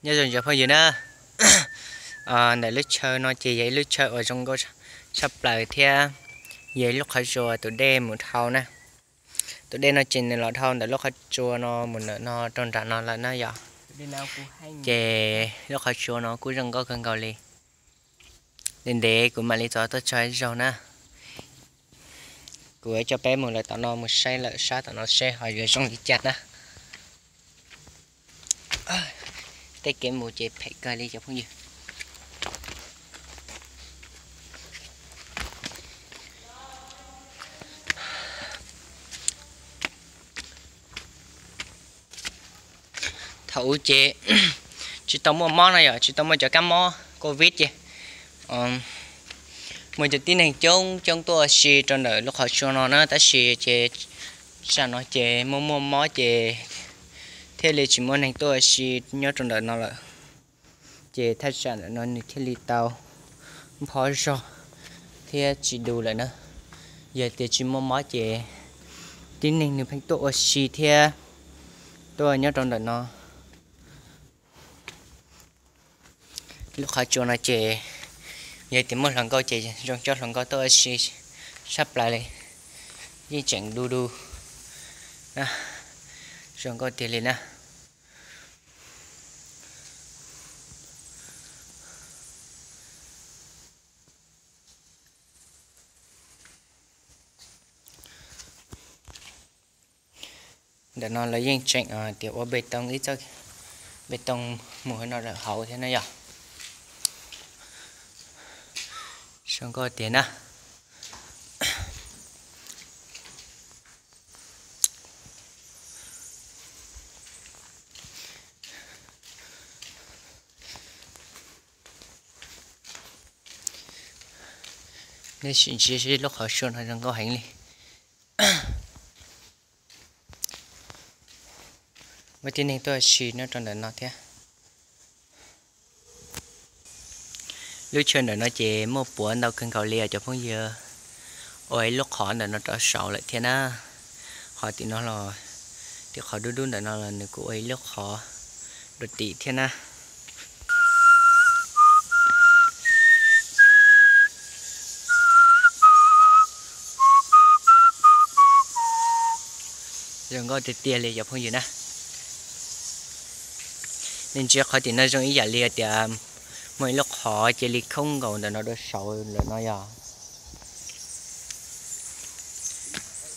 Nyob zoo cov phooj ywg na, ntawm lub chaw no ces yog ib lub chaw uas zoo nkauj tshaj plaws thiab yog ib lub qhov tsua tus dej mus dhau na. Tus dej no ces nws los dhau ntawm lub qhov tsua no mus ntawm no rau nram no lawm na yom. Ces lub qhov tsua no kuj zoo nkauj kawg nkaus li. Ntev ntev kuv mam li txog tuaj tso ib zaug na. Kuv coj peb mus lawm tom no mus saib lawm sab tom no seb ho yuav zoo li cas na. Tej kev mus ces phem kawg li cov phooj ywg. Thaum ub ces tsis tau muaj mob no yom, tsis tau muaj cov kab mob covid ces muaj cov tib neeg coob coob tuaj ua si rau ntawm lub qhov tsua no na, tab sis ces tsam no ces muaj muaj mob ces thiaj li tsis muaj neeg tuaj ua si nyob rau ntawm no lawm. Ces thaj tsam ntawm no nws thiaj li tau nphob zog thiab tsis dus lawm na. Yog tias tsis muaj mob ces tib neeg nws pheej tuaj ua si thiab tuaj nyob rau ntawm no. Lub qhov tsua no ces yog tias muaj hluas nkauj ces zoo coj hluas nkauj tuaj ua si tshaj plaws li, yeej tseem du du, zoo nkauj tiag li na. Ntawm no lawv yeej tseem tias ua pes tooj ib txoj pes tooj mus no lawm hauv thiab na yom. Zoo nkauj tiag na. Nej sim ntsia seb lub qhov tsua no zoo nkauj heev li. Muaj tib neeg tuaj ua si nyob rau ntawm no thiab. Lub chaw ntawm no ces muaj puav ntau kawg nkaus li os cov phooj ywg. Ua ib lub qhov ntawm no rau saud lawm thiab na. Qhov tim no los, tim qhov dub dub ntawm no los nws kuj ua ib lub qhov dua tim thiab na. Zoo nkauj tiag tiag li cov phooj ywg na. Nej ntsia qhov tim no zoo ib yam li tias muaj ib lub qhov cia li khoob nkaus ntawm no rau saud lawm no yog.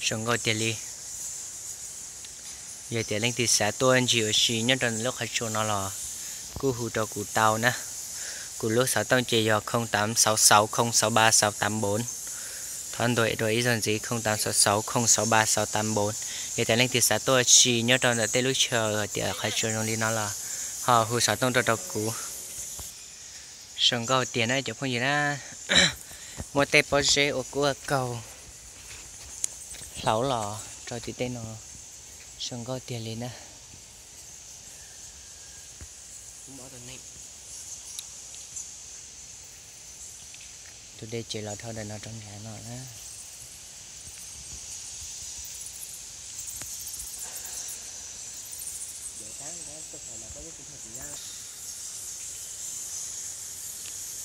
Zoo nkauj tiag li. Yog tias leej twg xav tuaj ncig ua si nyob rau lub qhov tsua no los kuj hu rau kuv tau na. Kuv lub xov tooj ces yog không tám sáu sáu không sáu ba sáu tám bốn. Thov ntuas dua ib zaug ntxiv không tám sáu sáu không sáu ba sáu tám bốn. Yog tias leej twg xav tuaj ua si nyob rau ntawm tej lub chaw hais tias qhov tsua zoo li no los ho hu xov tooj rau rau kuv. Zoo nkauj tiag na cov phooj ywg na. Muaj tej pob zeb ua kub ua kaug hlauv los rau tim tej no. Zoo nkauj tiag li na. Tus dej ces los dhau ntawm no rau nram no na.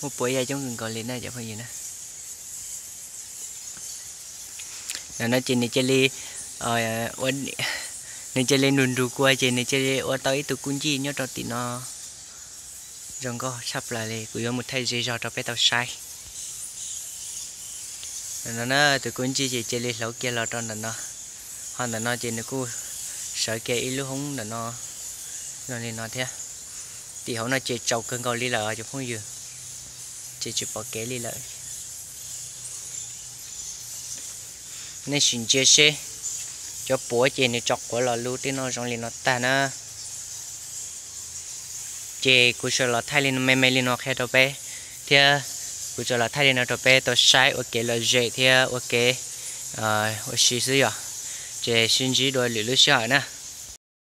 Muaj puav yaj coob kawg nkaus li na cov phooj ywg na. Ntawm no ces nws cia li, nws cia li nrug nrug kua ces nws cia li ua tau ib tug kuj ncij nyob rau tim no. Zoo nkauj tshaj plaws li, kuv yuav mus thaij zej zog rau peb tau saib. Ntawm no na, tus kuj ncij ces cia li hlauv kiag los rau ntawm no. Ho ntawm no ces nws kuj sawv kiag ib lub hoob ntawm no zoo li no thiab. Tim hauv no ces tsaus kawg nkaus li lawm cov phooj ywg, ces tsis pom kev li lawm. Nej sim ntsia seb, cov puav ces nws tso quav los lub tej no zoo li no tag na. Ces kuv tsuas los thaij li no me me li no qhia rau peb, thiab kuv tsuas los thaij li no rau peb tau saib ua kev lom zem thiab ua kev ua si xwb yom. Ces sib ntsib dua lwm lub sij hawm na.